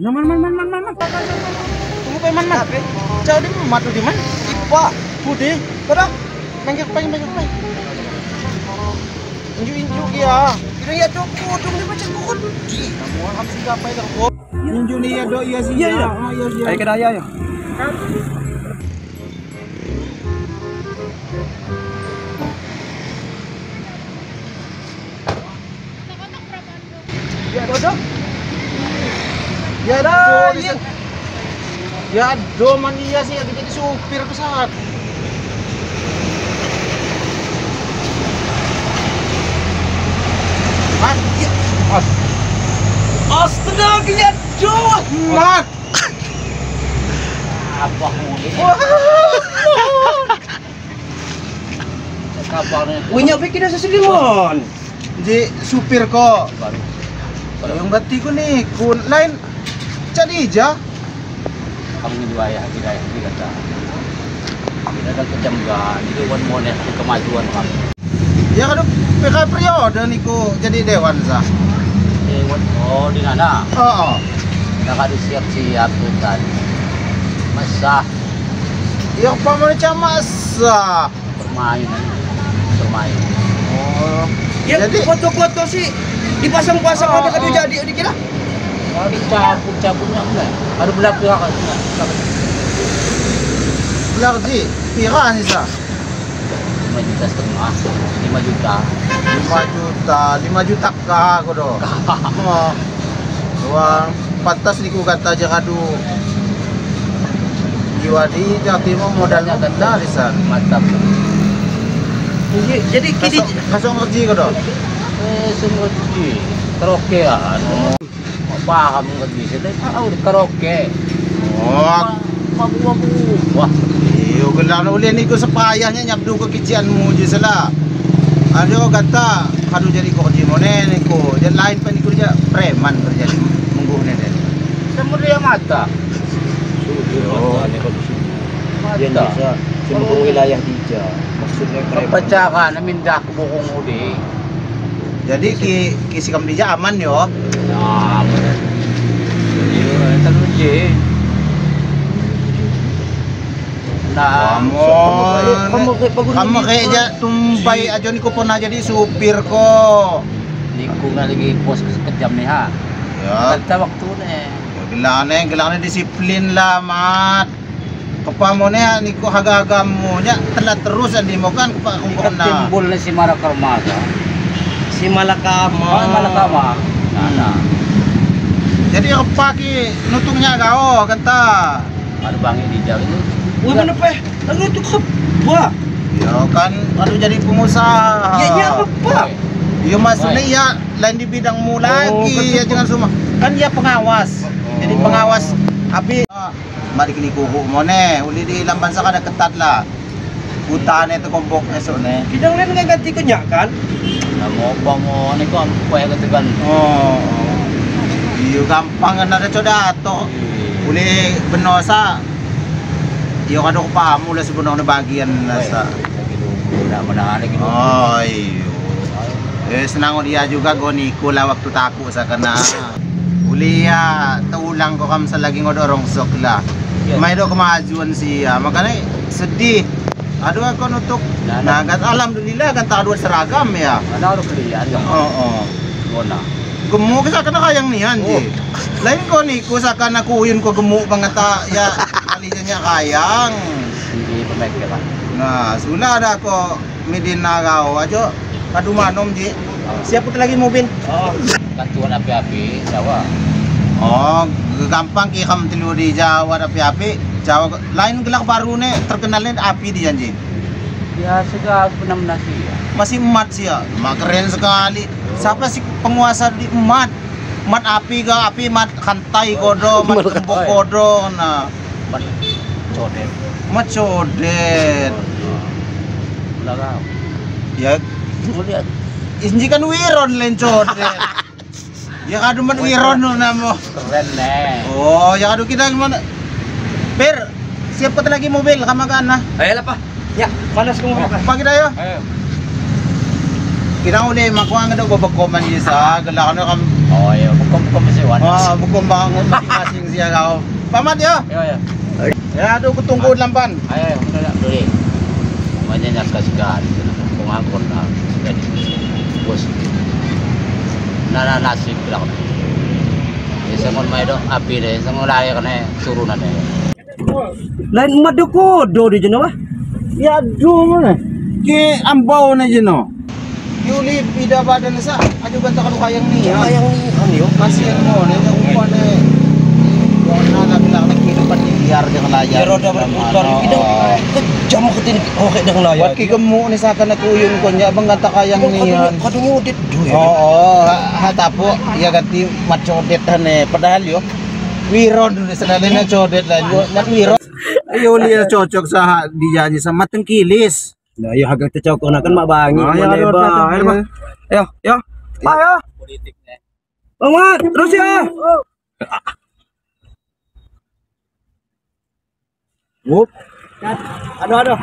Nah, man man man man man. Tunggu pe man man. Jauh di matu di man. Ipa, putih. Pada. Minggir pe minggir pe. Inju-inju ya. Kira ya tuh kudung di macam kudung. Di. Kamu ham sih apa itu? Inju nih ya do iya sih. Iya iya. Iya. Ayo ke daya ya. Ya do. Ya dah. Ya do mania sih lagi jadi supir pesawat. Man, ya. Astaga, ya do. Mat. Apa mulu? Kabarnya. Punya pikir dah selimon. Ji supir kok. Yang berarti ku nih, ku lain jadi aja. Kami dua ya, tidak kata. Kita kan kejam gak, jadi one more nih kemajuan kami. Ya kan PK periode niku jadi dewan sah. Dewan, oh di mana? Oh. Nah kalau siap-siap tuh kan, masa? Ya paman masa. Permainan, permainan. Oh. Ya, jadi foto-foto sih dipasang-pasang ada kado jadi dikira. Dicabut-cabutnya enggak. Baru belah pihak enggak. Belah sih, pira sih sah. 5,5 juta, 5 juta. 5 juta, 5 juta kah aku do. Oh. Wah, pantas niku kata aja kadu. Jiwa di Jawa Timur modalnya ganda di sana. Mantap. Jadi kini kasong ngerti kau do. Semua ngerti. Karaoke ya. Paham ngerti sih. Tahu karaoke. Oh, mabu-mabu. Wah. Iyo gelar ulih niku sepayahnya nyabdu kekicianmu je salah. Aduh kata kadu jadi kerja mone niku. Jadi lain pan niku dia preman kerja mungguh nene. Semua dia mata. Oh, dia bisa semua wilayah dija. Maksudnya preman. Pecahan mindah ke bokong udi. Jadi ki ki sikam dija aman yo. Ya, aman. Iya, terus je. Nah, kamu kayak tumpai aja niku pernah jadi supir kok. Niku lagi pos kejam nih ha. Ya. Kata waktu nih. Ya, gelane disiplin lah mat. Kepamone niku haga-hagamu nya telat terus andi mau kan kepak kumpulna. Timbul si Marakarma. Si Malakama. Oh, Malakama. Nah, nah. Jadi apa ki nutungnya gao kata. Ada bangi di jauh itu. Wah, mana peh? Lalu itu apa? Ya kan, aduh jadi pengusaha. Ya, ya apa? Ya maksudnya ya lain di bidangmu lagi, ya jangan semua. Kan ya pengawas. Jadi pengawas api mari kini kuku mone, uli di lamban saka ada ketat lah. Hutane itu kompok esok nih. Kidang lain nggak ganti kenyak kan? Nah, mau bangun ini kok ampuh ketegan. Oh. Iya gampang kan ada codato. Uli benosa. Iya kado pahamu lah sebenarnya bagian lah sa. Oh iya. Senang dia juga goniku lah waktu takut sa kena. Uli ya tulang ko kam sa lagi ngodorong sok lah. May do kemajuan siya makanya sedih. Aduh aku nutuk. Nah, kan alhamdulillah kan tak dua seragam ya. Ada harus kelian ya. Oh oh. Gona. Gemuk sa kena kayang nian ji. Lain ko niku sa kana kuyun ko gemuk banget ya. Kalinya kayang. Di pemikiran. Nah, sudah ada kok midina kau aja kadu manom ji. Siap putar lagi mobil. Oh, bantuan api-api Jawa. Oh, gampang ki kam tilu di Jawa api-api. Jawa lain gelak baru nih terkenalnya api di janji. Ya sudah benar-benar sih ya. Masih emat sih ya. Mak keren sekali. Siapa sih penguasa di emat? Mat api ga api mat kantai kodo, mat kembok kodo nah. Mat codet. Mat codet. Lah Ya lihat. Inji kan wiron lain codet. Ya kadu man wiron namo. Keren nih. Oh, ya kadu kita gimana? Per, siap kata lagi mobil kamakan nah. Ayo lah, Pak. Ya, panas ke mobil. Pagi dah ya. Ayo. Kira uli makuang do babakoman isa gelak kam. Oh iya, bukom-bukom mesti wan. Oh, bukom bangun masing-masing sia kau. Pamat ya. Ayo ya. Ya aduh kutunggu lampan. Ayo, ayo, dulu. Banyak sekali pengangkut lah. Bos. Nana nasib lah. Sangon mai do api deh, sangon lari kena turunan deh. Lain madu kodo di jeno wah. Ya aduh mana? Ki ambau na jeno. Yuli ida badan sa aju banta kalau kayang ni. Kayang ni kan yo. Kasihan mo ne umpan ne. Wona na bilang na kehidupan di biar di layar. Ya roda berputar kita kejam ketin oke dang layar. Wat ki gemu ni sakan aku uyun ko nya bang ganta kayang ni. Kadung udit do ya. Oo, hatapo ya ganti macodet ne padahal yo wiron ni sanale na codet lah yo nak wiron. Ayo liya cocok sa dijanji sama tengkilis. Nah, yo hagang tecokok na kan mak bangi Ayo, ayo, yo. Ayo. Politik ne. Bang Mat, terus ya. Wup. Aduh, aduh.